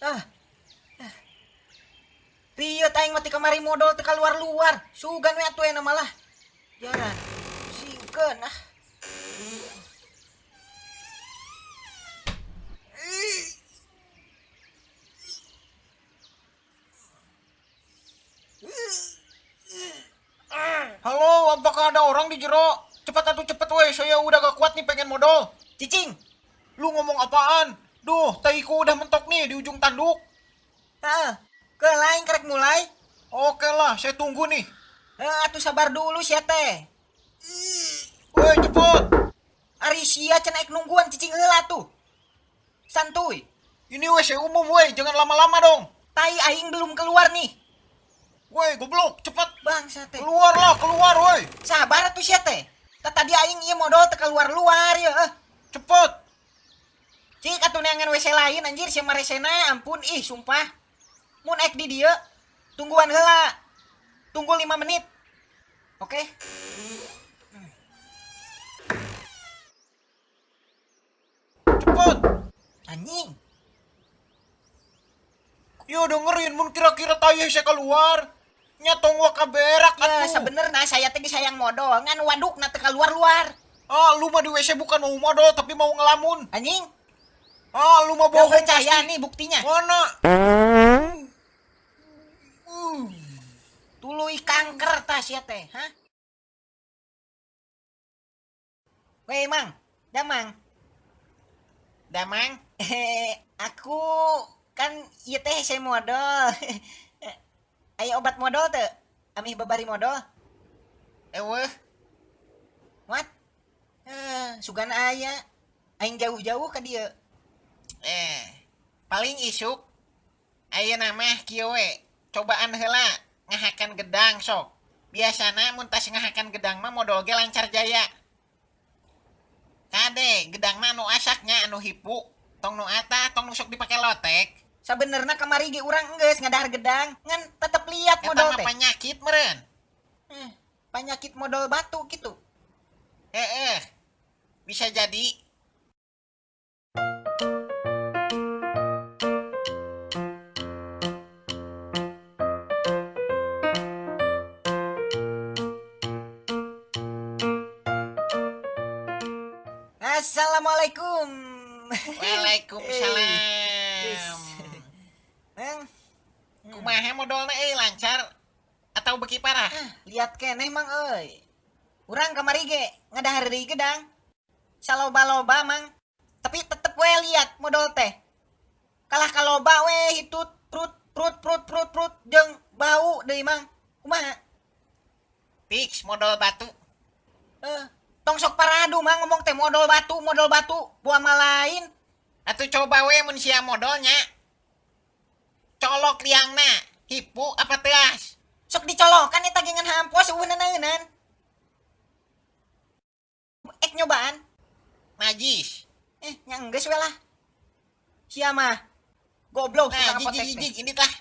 Ah. Ah. Rieu aing mah ti kamari modol teu kaluar-luar. Sugan we atuh euna malah. Jaran. Singkeun ah. Halo, apakah ada orang di jero? Cepat atuh cepet weh, saya udah gak kuat nih pengen modol. Cicing. Lu ngomong apaan? Duh, taiku udah mentok nih di ujung tanduk. Heeh. Ke lain kerek mulai. Oke lah, saya tunggu nih. Heeh, atuh sabar dulu sia teh. Woi, cepet. Ari sia cenah ek nungguan cicing heula tuh. Santuy. Ini WC umum weh, jangan lama-lama dong. Tai aing belum keluar nih. Woi, goblok, cepet. Bangsa teh. Keluarlah, keluar woi. Sabar atuh sia teh. Tah tadi aing ieu modol teu keluar-luar ya. Eh. Cepet. Cik atuh neangan WC lain anjir sia maresena ampun ih sumpah. Mun ek di dieu tungguan heula. Tunggu 5 menit. Oke. Cepet. Anjing. Yo dengerin mun kira-kira tai saya keluar. Nyatong waka berak Ya atuh. sebenerna saya teh sayang modol ngan wadukna teu keluar-luar. Ah, lu mah di WC bukan mau modol tapi mau ngelamun. Anjing. Ah, lu mah Gak bohong percaya pasti. nih buktinya. Mana? Tuluy kanker tah sia teh, hah? Weh, Mang. Damang. Damang? Aku kan ieu teh saya modol. Aya obat modol teu? Amih babari modol. Eweh. What? Sugan aya. Aing jauh-jauh ka dieu. Paling isuk. Ayeuna mah kieu we. Cobaan heula ngahakan gedang sok. Biasana mun tas ngahakan gedang mah modol ge lancar jaya. Kade gedang mah anu asaknya anu hipu, tong nu ata, tong nu sok dipake lotek. Sabenerna kamari ge urang geus ngadahar gedang, ngan tetep liat Eta modol mah teh. Penyakit meureun. Penyakit modol batu gitu. Heeh. Bisa jadi. Assalamualaikum. Waalaikumsalam. Neng, Kumaha modolna euy lancar atau beki parah? Ah, lihat keneh mang euy. Urang kamari ge ngadahar deui gedang. Saloba-loba mang. Tapi tetep we liat modol teh. Kalah kaloba we hitut prut prut prut prut prut jeung bau deui mang. Kumaha? Fix modol batu. Tong sok paradu mang ngomong teh modol batu, buah malain. Atuh coba we mun sia modolnya. Colok liangna, hipu apa teas? Sok dicolokan eta ge ngan hampos eueuh-eueunan. Ek nyobaan. Najis. Nya geus we lah. Sia mah goblok Nah, tukang apotek jijik, teh. jijik, ini lah.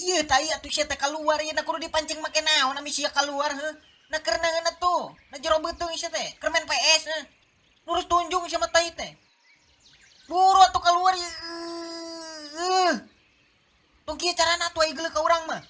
Iya, tai atuh sia teh keluar ieu na kudu dipancing make naon ami sia keluar heuh. Na keur naeun atuh. Na jero beuteung sia teh, keur main PS heuh. Lurus tunjung sia mah tai teh. Buru atuh keluar ieu. Tong kieu carana atuh ai geuleuh ka urang mah.